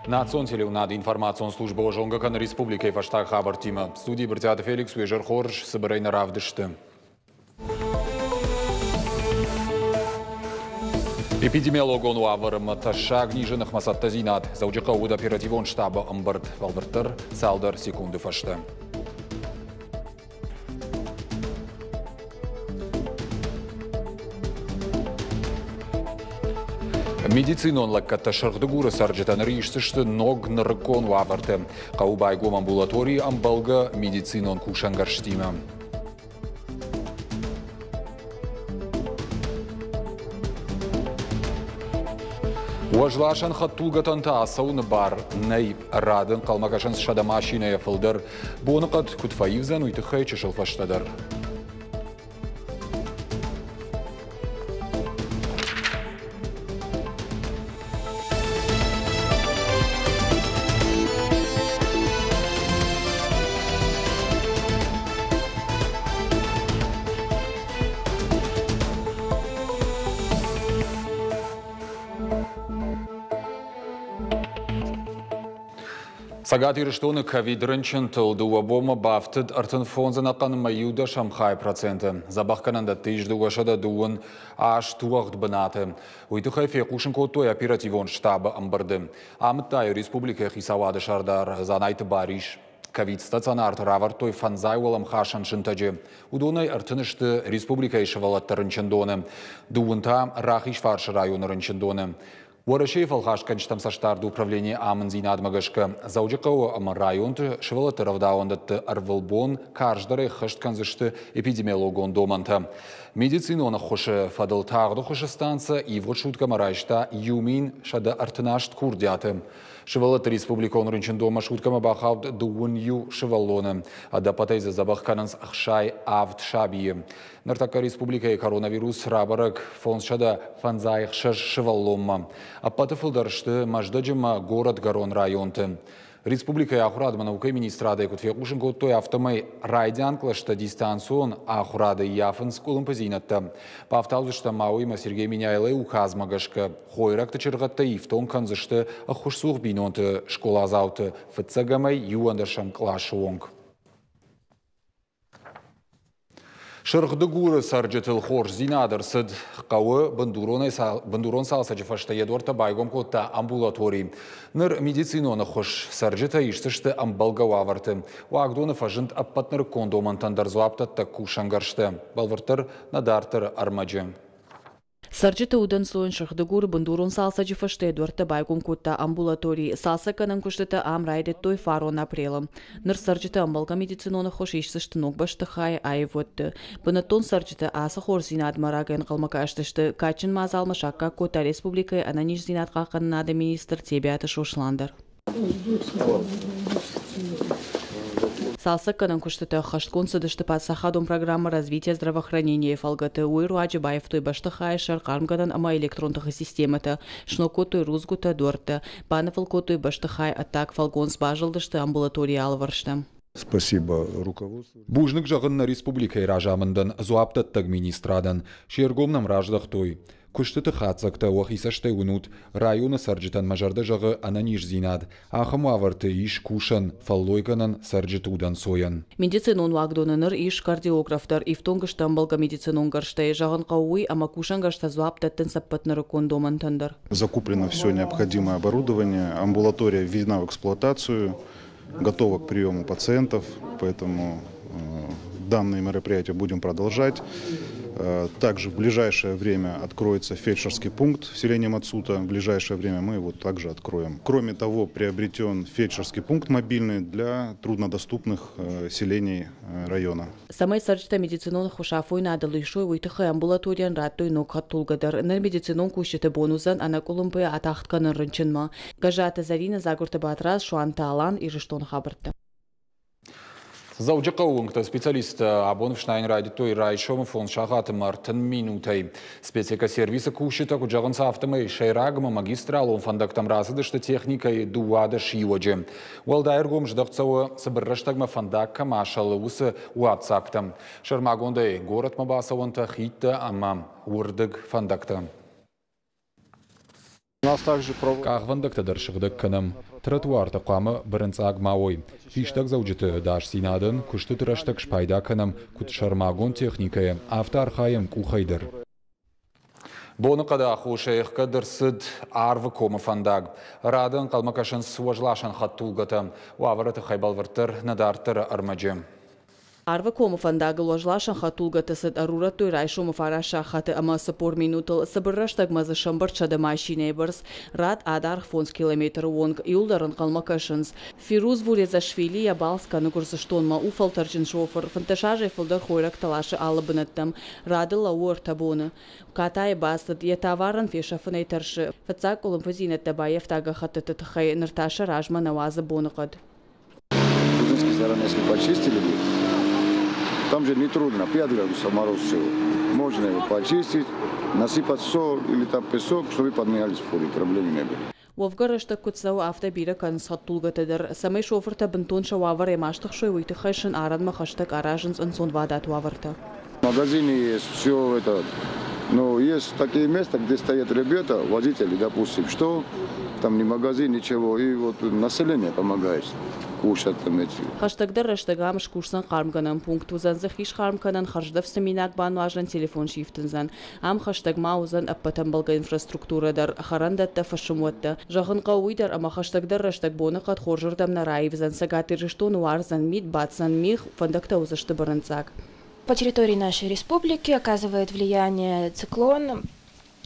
Национ телеуынады информацион службӕ зонгӕ кӕны республикӕйы фӕстаг хабӕрттимӕ. Студийы Брытъиаты Феликс уе зӕр хорз, цыбырӕй нӕ равдысты. Эпидемиологон уавӕр ӕмӕ тӕссаг низы ныхмӕ цӕттӕдзинад Дзӕуджыхъӕуы уыд оперативон штабы ӕмбырд, бӕлвырддӕр цалдӕр секунды фӕстӕ. Медицинон лӕггӕдтӕ Сырх-Дыгуры цӕрджытӕ ныр исдзысты ног нырыккон уавӕрты. Хъӕуы байгом амбулаторийы ӕмбӕлгӕ медицинон кусӕнгӕрзтимӕ. Уӕзласӕн хӕдтулгӕтӕн та ацӕуыны бар нӕй. Рады ӕнхъӕлмӕ кӕсынц 100 машинӕйӕ фылдӕр. Боныхъӕд куыд фӕивдзӕн, уый тыххӕй чысыл фӕстӕдӕр. Цӕгат Ирыстоны ковид-рынчынтыл дыууӕ бонмӕ бафтыд 35 ӕнӕхъӕнмӕ иу дӕсӕм хай проценты. Дзӕбӕхгӕнӕндӕтты ис 228 уӕгъд бынаты. Уый тыххӕй фехъусын кодтой оперативон штабы ӕмбырды. Амыдта йӕ республикӕйы хицауады сӕрдар Дзанайты Барис. Ковид-стационарты равӕрдтой фӕндзай уӕлӕмхасӕн сынтӕджы. Уыдонӕй 30 сты республикӕйы сывӕллӕтты рынчындоны, дыууын та Рахизфарсы районы рынчындоны. Уӕрӕсейы фӕлхасгӕнджытӕм цӕстдарды управленийы амынддзинадмӕ гӕсгӕ Дзӕуджыхъӕуы ӕмӕ районты сывӕллӕтты рӕвдауӕндӕтты ӕрвылбон карздӕрӕй ӕххӕст кӕндзысты эпидемиологон домӕнтӕ. Медицинон ӕххуысы фӕдыл тагъд ӕххуысы станцӕ ивгъуыд суткӕмӕ райста 1138 курдиаты. Сывӕллӕтты республикон рынчындонмӕ суткӕмӕ бахауд дыууын иу сывӕллоны. Ӕдӕппӕтӕй дзы дзӕбӕх кӕнынц 67 сабийы. Ныртӕккӕ республикӕйы коронавирус рабӕрӕг 556 сывӕллонмӕ. Ӕппӕты фылдӕр сты Мӕздӕджы ӕмӕ горӕтгӕрон районты. Республикӕйы ахуырад ӕмӕ наукӕйы министрадӕй куыд фехъусын кодтой, афтӕмӕй райдиан кълӕстӕ дистанцион ахуырады ӕййафынц къуылымпыдзинӕдтӕ. Бафтаудзыстӕм ма уыимӕ Сергей Меняйлойы указмӕ гӕсгӕ хойрӕгты чыргъӕдтӕ ифтонг кӕндзысты ӕххуысцух бинонты скъоладзауты фыццӕгӕмӕй иуӕндӕсӕм къласы онг. Сырх-Дыгуры цӕрджытыл хорздзинад ӕрцыд. Хъӕуы бындурон цалцӕджы фӕстӕ йӕ дуӕрттӕ байгом кодта амбулатори. Ныр медицинон ӕххуыс цӕрджытӕ исдзысты ӕмбӕлгӕ уавӕрты. Уагдоны фӕзынд ӕппӕт нырыккон домӕнтӕн дӕр дзуапдӕттӕг кусӕнгӕрзтӕ. Бӕлвырддӕр нӕ дарддӕры ӕрмӕджы. Цӕрджыты удӕнцойӕн Сырх-Дыгуры бындурон цалцӕджы фӕстӕ дуӕрттӕ байгом кодта амбулатори. Цалцӕггӕнӕн куыстытӕ ам райдыдтой фарон апрелы. Ныр цӕрджытӕ ӕмбӕлгӕ медицинон ӕххуыс исдзысты ног бӕстыхайы аивуӕтты. Бынӕттон цӕрджытӕ ацы хорздзинадмӕ рагӕй ӕнхъӕлмӕ кастысты. Кадджын мадзалмӕ саккаг кодта республикӕйы ӕнӕниздзинад хъахъхъӕнынады министр Тебиаты Сослан дӕр. Цалцӕггӕнӕн куыстытӕ ӕххӕстгонд цыдысты паддзахадон программӕ «Развитие здравоохранения»-йы фӕлгӕты. Уый руаджы баивтой бӕстыхайы сӕр хъармгӕнӕн ӕмӕ электрон тыхы системӕтӕ, сног кодтой рудзгуытӕ, дуӕрттӕ, банывыл кодтой бӕстыхайы ӕддаг фӕлгонц, базылдысты амбулаторийы алывӕрстӕм. Спасибо руководству. Бузныг зӕгъын нӕ республикӕйы разамындӕн, дзуапдӕттӕг министрадӕн. Се ргом нӕм раздӕхтой. Куыстыты хатдзӕгтӕ уӕхи цӕстӕй уынут, районы цӕрджытӕн мӕ зӕрдӕ зӕгъы ӕнӕниздзинад, ахӕм уавӕрты ис кусӕн, фӕллойгӕнӕн цӕрджыты удӕнцойӕн. Медицинон уагдоны ныр ис кардиограф дӕр, ифтонг сты ӕмбӕлгӕ медицинон гӕрзтӕй. Зӕгъын хъӕуы уый, ӕмӕ кусӕнгӕрзтӕ дзуапп дӕттынц ӕппӕт нырыккон домӕнтӕн дӕр. Закуплено все необходимое оборудование, амбулатория введена в эксплуатацию, готова к приему пациентов, поэтому данные мероприятия будем продолжать. Также в ближайшее время откроется фельдшерский пункт в селении Мацута. В ближайшее время мы его также откроем. Кроме того, приобретен фельдшерский пункт мобильный для труднодоступных селений района. Цӕмӕй цӕрджытӕ медицинон ӕххуыс афойнадыл исой, уый тыххӕй амбулаторийӕн радтой ног хӕдтулгӕ дӕр. Ныр медицинон кусджыты бон уыдзӕн ӕнӕкъуылымпыйӕ атагъд кӕнын рынчынмӕ. Гӕззаты Зӕринӕ, Дзагуырты Батрадз, Суанты Алан, Ирыстоны хабӕрттӕ. Дзӕуджыхъӕуы уынгты специалисттӕ абон ӕфснайын райдыдтой райсомы фондз сахаты ӕмӕ 30 минутӕй. Спецэкосервисы кусджытӕ куыд зӕгъынц, афтӕмӕй сӕйраг ӕмӕ магистралон фӕндӕгтӕм рацыдысты техникӕйы 12 иуӕджы. Уӕлдай ӕргом здӕхт цӕуы, цыбыр рӕстӕгмӕ фӕндаг кӕм асӕлы, уыцы уаццагтӕм. Сӕрмагондӕй горӕтмӕ бацӕуӕнтӕ, хидтӕ ӕмӕ уырдыг фӕндӕгтӕ. Къахвӕндӕгтӕ дӕр сыгъдӕг кӕнӕм. Тротуартӕ хъуамӕ бырынцъаг ма уой. Фистӕгдзӕуджыты ӕдасдзинадӕн куыстыты рӕстӕг спайда кӕнӕм куыд сӕрмагонд техникӕйӕ, афтӕ архайӕм къухӕй дӕр. Боныхъӕды аххосӕй ӕхгӕд ӕрцыд Арвы комы фӕндаг. Рады ӕнхъӕлмӕ кӕсынц уӕзласӕн хӕдтулгӕтӕ. Уавӕры тыххӕй бӕлвырддӕр нӕ дарддӕры ӕрмӕджы. Арвы комы фӕндагыл уӕзласӕн хӕдтулгӕты цыд ӕрурӕдтой райсомы 9 сахаты ӕмӕ 40 минутыл. Цыбыр рӕстӕгмӕ дзы сӕмбырд 100 машинӕйы бӕрц. Рад адаргъ 5 километры онг. Иуылдӕр ӕнхъӕлмӕ кӕсынц. Фируз Вурезашвили йӕ балц кӕны Гуырдзыстонмӕ. У фӕлтӕрджын шофыр. 15 азӕй фылдӕр хойрӕгтӕ ласы алы бынӕттӕм. Рады лӕууы 3 боны. Катайы бацыд, йӕ товарӕн фесӕфынӕй тӕрсы. Фыццаг къуылымпыдзинӕдтӕ баййӕфта гӕххӕттыты тыххӕй, ныр та сӕ размӕ нӕ уадзы боныхъӕд. Грузинской стороны, если почистили бы, там же нетрудно, 5 градусов мороз всего. Можно его почистить, насыпать соль или там песок, чтобы поднялись фуры, проблем не было. Уӕвгӕ рӕстӕг куыд цӕуы, афтӕ бирӕ кӕнынц хӕдтулгӕтӕ дӕр. Цӕмӕй шофыртӕ бынтон сӕ уавӕрӕй ма стыхсой, уый тыххӕй сын арӕнмӕ хӕстӕг аразынц ӕнцонвадат уавӕртӕ. Магазины есть все это, но есть такие места, где стоят ребята, водители, допустим, что там ни магазин, ничего, и вот население помогает кушать там эти. Хӕстӕгдӕр рӕстӕг ам скусдзӕн хъармгӕнӕн пункт, уыдзӕн дзы хи схъарм кӕнӕн, хӕрздӕф цыминаг бануазӕн, телефон сифтындзӕн. Ам хӕстӕг ма уыдзӕн ӕппӕт ӕмбӕлгӕ инфраструктурӕ дӕр, хӕрӕндӕттӕ, фысымуӕттӕ. Зӕгъын хъӕуы уый дӕр, ӕмӕ хӕстӕгдӕр рӕстӕг боныхъӕд хорзырдӕм нӕ раивдзӕн. Цӕгат Ирыстоны уардзӕн мит, баддзӕн мигъ, фӕндӕгтӕ уыдзысты бырынцъаг. По территории нашей республики оказывает влияние циклон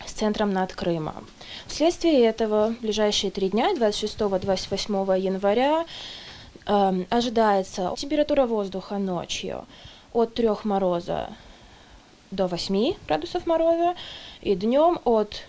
с центром над Крымом. Вследствие этого в ближайшие 3 дня, 26-28 января, ожидается температура воздуха ночью от 3 мороза до 8 градусов мороза и днем от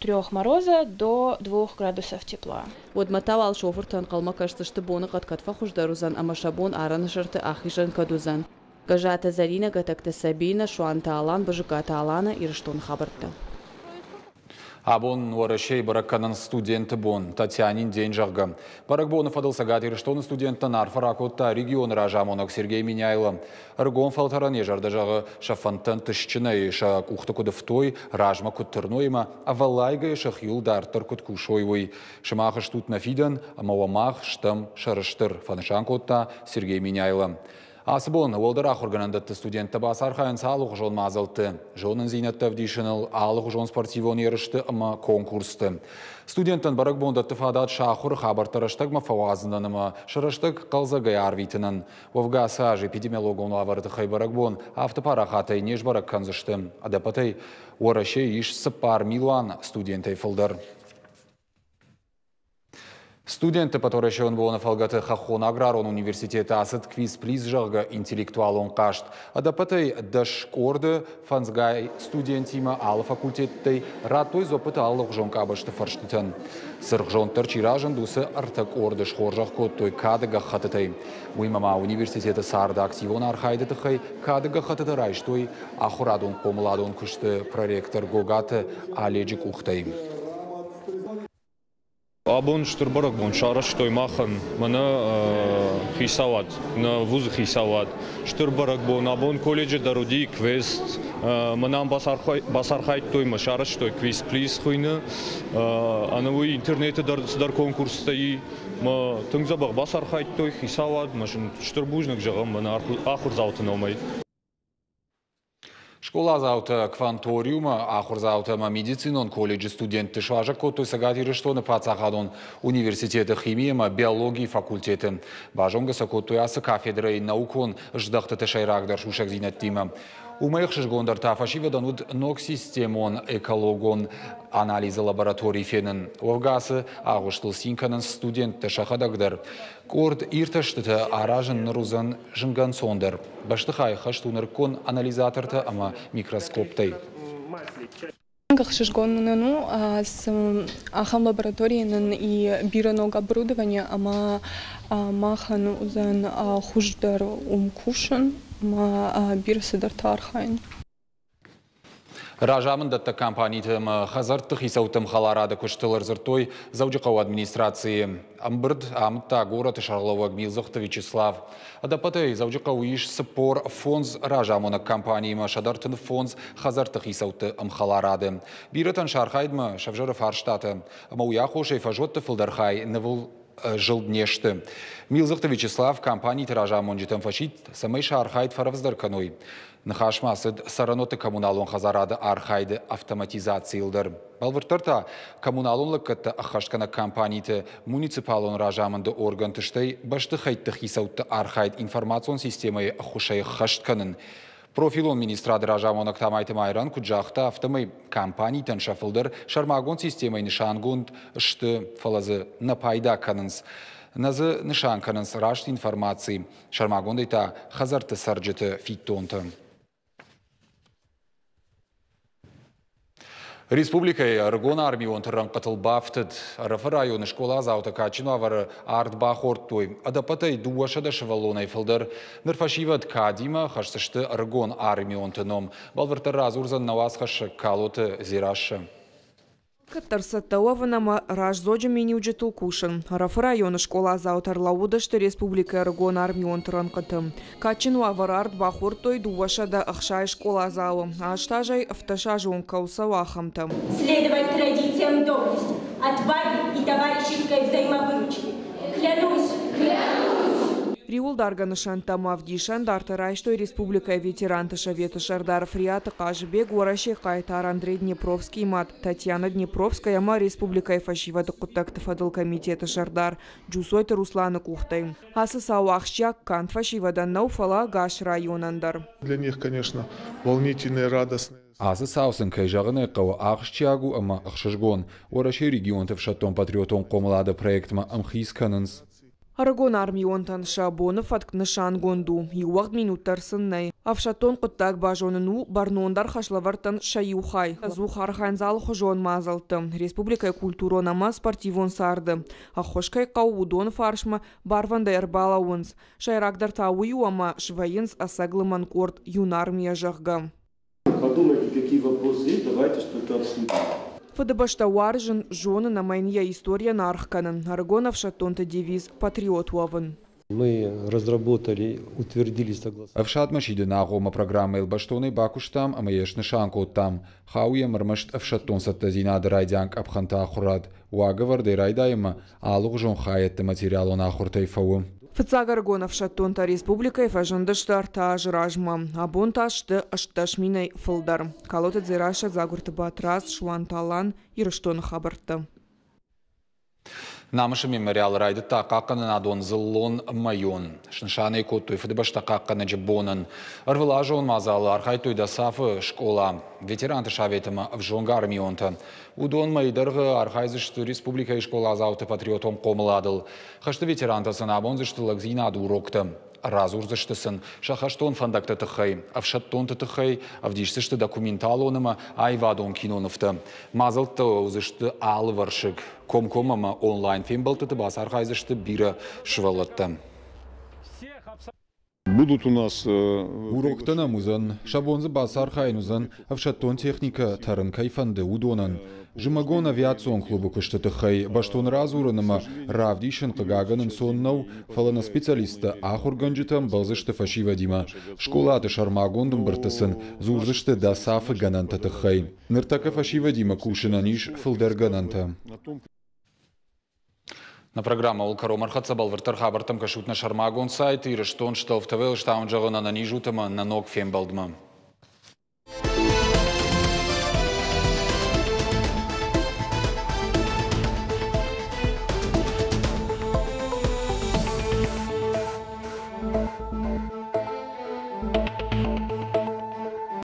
3 мороза до 2 градусов тепла. Уӕдмӕ та уал шофыртӕ ӕнхъӕлмӕ кӕсдзысты, боныхъӕд кӕд фӕхуыздӕр уыдзӕн ӕмӕ сӕ бон арӕны сӕрты ахизӕн кӕд уыдзӕн. Гӕззаты Зӕринӕ, Гӕтӕгты Сабина, Суанты Алан, Бызыкаты Алана, Ирыстоны хабӕрттӕ. Абон Уӕрӕсейы бӕрӕг кӕнынц студенты бон, Татьянин день, зӕгъгӕ. Бӕрӕгбоны фӕдыл Цӕгат Ирыстоны студенттӕн арфӕ ракодта регионы разамонӕг Сергей Меняйло. Ӕрыгон фӕлтӕрӕн йӕ зӕрдӕ зӕгъы, сӕ фӕндтӕ ӕнтыстджынӕй сӕ къухты куыд ӕфтой, размӕ куыд тырной ӕмӕ ӕвӕллайгӕйӕ сӕхиуыл дарддӕр куыд кусой, уый. Сымах стут нӕ фидӕн ӕмӕ уӕ мах стӕм сӕрыстыр, фӕнысан кодта Сергей Меняйло. Ацы бон уӕлдӕр ахуыргӕнӕндӕтты студенттӕ бацархайынц алыгъуызон мадзӕлтты, зонындзинӕдтӕ ӕвдисыныл, алыгъуызон спортивон ерысты ӕмӕ конкурсты. Студенттӕн бӕрӕгбон дӕтты фадат сӕ ахуыры хабӕрттӕ рӕстӕгмӕ фӕуадзынӕн ӕмӕ сӕ рӕстӕг хъӕлдзӕгӕй арвитынӕн. Уӕвгӕ ацы аз эпидемиологон уавӕры тыххӕй бӕрӕгбон афтӕ парахатӕй не сбӕрӕг кӕндзысты. Ӕдӕппӕтӕй Уӕрӕсейы ис 4 милуан студентӕй фылдӕр. Студентты ӕппӕтуӕрӕсеон боны фӕлгӕты Хӕххон аграрон университеты ацыд квиз-плиз, зӕгъгӕ, интеллектуалон хъазт. Ӕдӕппӕтӕй 10 къорды фӕндзгай студентимӕ алы факультеттӕй радтой дзуӕппытӕ алыгъуызон къабӕзты фӕрстытӕн. Цыргъзонддӕр чи разынд, уыцы 3 къорды схорзӕх кодтой кады гӕххӕттытӕй. Уыимӕ ма университеты царды активон архайды тыххӕй кады гӕххӕттытӕ райстой ахуырадон-хъомыладон куысты проректор Гогаты Оледжы къухтӕй. Абон стыр бӕрӕгбон сарӕзтой махӕн, мӕнӕ хицауад, нӕ вузы хицауад. Стыр бӕрӕгбон, абон колледжы дӕр уыди квест, мӕнӕ ам бацархайдтой мӕ сарӕзтой квиз-плиз хуыйны. Ӕнӕуый интернеты дӕр цыдӕр конкурстӕ и, мӕ тынг дзӕбӕх бацархайдтой хицауад, мӕ сын стыр бузныг зӕгъӕм мӕнӕ ахуырдзауты номӕй. Скъоладзаутӕ Кванториумы ахуырдзаутӕ ӕмӕ медицинон колледжы студентты суазӕг кодтой Цӕгат Ирыстоны паддзахадон университеты хими ӕмӕ биологийы факультеты. Базонгӕ сӕ кодтой ацы кафедрӕйы наукон здӕхтыты сӕйрагдӕр сусӕгдзинӕдтимӕ. Уымӕй ӕхсызгондӕр та фӕсивӕдӕн уыд ног системон экологон анализы лаборатори фенын. Уӕвгӕ ацы агъуыстыл цин кӕнынц студенттӕ сӕхӕдӕг дӕр. Къорд иртӕстытӕ аразын ныр уыдзӕн зынгӕ ӕнцондӕр. Бӕстыхайы хӕст у нырыккон анализатортӕ ӕмӕ микроскоптӕй. Ӕхсызгон нын у, ахӕм лабораторийы нын и бирӕ ног оборудование, ӕмӕ махӕн уыдзӕн хуыздӕр уым кусын ӕмӕ бирӕ цыдӕртӕ архайын. Разамындӕттӕг компаниты ӕмӕ хӕдзӕртты хицӕуттӕм хӕларады куыстыл ӕрдзырдтой Дзӕуджыхъӕуы администрацийы. Ӕмбырд амыдта горӕты сӕргълӕууӕг Милдзыхты Вячеслав. Ӕдӕппӕтӕй Дзӕуджыхъӕуы ис 45 разамонӕг компаниимӕ 135 хӕдзӕртты хицӕутты ӕмхӕларады. Бирӕтӕн сӕ архайдмӕ сӕвзӕры фарстатӕ, ӕмӕ уый аххосӕй фӕзуӕтты фылдӕр хай нывыл зылд не сты. Милдзыхты Вячеслав компаниты разамонджытӕм фӕсидт, цӕмӕй сӕ архайд фӕрӕвдздӕр кӕной. Ныхас ма цыд цӕрӕнуӕтты коммуналон хӕдзарады архайды автоматизацийыл дӕр. Бӕлвырддӕр та, коммуналон лӕггӕдтӕ ӕххӕстгӕнӕг компаниты муниципалон разамынды органты, стӕй бӕстыхӕйтты хицӕутты архайд информацион системӕйы ӕххуысӕй ӕххӕст кӕнын. Профилон министрады разамонӕг Тамайты Майран куыд загъта, афтӕмӕй компанитӕн сӕ фылдӕр сӕрмагонд системӕйы нысангонд сты, фӕлӕ дзы нӕ пайда кӕнынц. Нӕ дзы нысан кӕнынц раст информаци, сӕрмагондӕй та хӕдзӕртты цӕрджыты фиддонтӕ. Республикӕйы ӕрыгон армионты рӕнхъытыл бафтыд. Ӕрӕфы районы скъоладзаутӕ кадджын уавӕры ард бахордтой. Ӕдӕппӕтӕй 200 сывӕллонӕй фылдӕр. Ныр фӕсивӕд кадимӕ хӕсдзысты ӕрыгон армионты ном. Бӕлвырддӕр радзурдзӕн нӕ уацхӕссӕг Калоты Дзерассӕ. Кӕддӕр цӕттӕ уӕвын ӕмӕ раздзоджы миниуджытыл кусын. Ӕрӕфы районы скъоладзаутӕ ӕрлӕууыдысты республикӕйы ӕрыгон армионты рӕнхъыты. Кадджын уавӕры ард бахордтой 260 скъоладзауы, 8 азӕй 17 азы онг кӕуыл цӕуы, ахӕмтӕ. Следовать традициям доблести, отваги и товарищеской взаимовыручки. Клянусь! Клянусь! Риуылдаргӕ нысӕнттӕ ӕмӕ ӕвдисӕндартӕ райстой республикӕйы ветеранты советы сӕрдар Фриаты Хъазыбег, Уӕрӕсейы хъайтар Андрей Днепровскийы мад Татьяна Днепровская ӕмӕ республикӕйы фӕсивӕды хъуыддӕгты фӕдыл комитеты сӕрдар Джусойты Русланы къухтӕй. Ацы цау ахсджиаг канд фӕсивӕдӕн нӕу, фӕлӕ ӕгас районӕн дӕр. Для них, конечно, волнительные, радостные. Ацы цау сын, кӕй зӕгъын ӕй хъӕуы, ахсджиаг у ӕмӕ ӕхсызгон. Уӕрӕсейы регионты ӕфсӕддон-патриотон хъомылады проектмӕ ӕмхиц кӕнынц. Ӕрыгон армионтӕн сӕ боны фӕтк нысангонд у, иу уӕгъд минут дӕр сын нӕй. Ӕфсӕддон хъуыддаг базонын у бӕрнондӕр хӕслӕвӕрдтӕн сӕ иу хай. Ӕдзух архайынц алыхуызон мадзӕлтты, республикӕйы культурон ӕмӕ спортивон царды. Ӕххуыс кӕй хъӕуы, уыдоны фарсмӕ барвӕндӕй ӕрбалӕууынц. Сӕйрагдӕр та уый у, ӕмӕ свӕййынц ӕцӕг лымӕн къорд Юнармия, зӕгъгӕ. Подумайте, какие вопросы есть, давайте что-то обсудим. Фыдыбӕстӕ уарзын, зонын ӕмӕ йын йӕ историйӕн аргъ кӕнын. Ӕрыгон ӕфсӕддонты девиз «Патриот уӕвын». Мы разработали, утвердили согласование. Ӕфсадмӕ сидыны агъоммӕ программӕйыл бӕстонӕй бакуыстам ӕмӕ йӕ снысан кодтам. Хауы йӕм ӕрмӕст ӕфсӕддон цӕттӕдзинады райдиан къӕпхӕнты ахуырад. Уагӕвӕрдӕй райдайынмӕ алыгъуызон хайӕдты материалон ахуыртӕй фӕуы. Фыццаг ӕрыгон ӕфсӕддонтӕ республикӕйы фӕзындысты 3 азы размӕ. Абон та сты 18 минӕй фылдӕр. Калоты Дзерассӕ, Дзагуырты Батрадз, Суанты Алан, Ирыстоны хабӕрттӕ. Намысы мемориалы райдыдта хъахъхъӕнынадон дзыллон мӕйон. Снысан ӕй кодтой Фыдыбӕстӕ хъахъхъӕнӕджы бонӕн. Ӕрвылазон мадзалы архайдтой Досафы скъола, ветеранты совет ӕмӕ ӕвзонг армионтӕ. Уыдон мӕйы дӕргъы архайдзысты республикӕйы скъоладзауты патриотон хъомыладыл. Хӕсты ветерантӕ сын амондзысты лӕгдзинады уроктӕ. Радзурдзысты сын сӕ хӕстон фӕндӕгты тыххӕй, ӕфсӕддонты тыххӕй, ӕвдисдзысты документалон ӕмӕ аивадон кинонывтӕ. Мадзӕлттӕ уыдзысты алывӕрсыг. Комкоммӕ ӕмӕ онлайн фембӕлдтыты бацархайдзысты бирӕ сывӕллӕттӕ. Будут у нас Уроктӕ нӕм уыдзӕн, сӕ бон дзы бацархайын уыдзӕн, ӕфсӕддон техникӕ тӕрын кӕй фӕнды, уыдонӕн. Зымӕгон авиацион клубы куысты тыххӕй бӕстон радзурын ӕмӕ равдисын, хъыгагӕн, ӕнцон нӕу, фӕлӕ нӕ специалисттӕ ахуыргӕнджытӕ ӕмбӕлдзысты фӕсивӕдимӕ. Скъолаты сӕрмагонд ӕмбырдты сын дзурдзысты ДОСАФ-ы гӕнӕнты тыххӕй. Ныртӕккӕ фӕсивӕдимӕ кусынӕн ис фылдӕр гӕнӕнтӕ. Нӕ программӕ кӕронмӕ ӕрхӕццӕ бӕлвырддӕр хабӕрттӕм кӕсут нӕ сӕрмагонд сайт Ирыстон Штелф ТВ-ыл стауын зӕгъын ӕнӕниз ут ӕмӕ нӕ ног фембӕлдмӕ.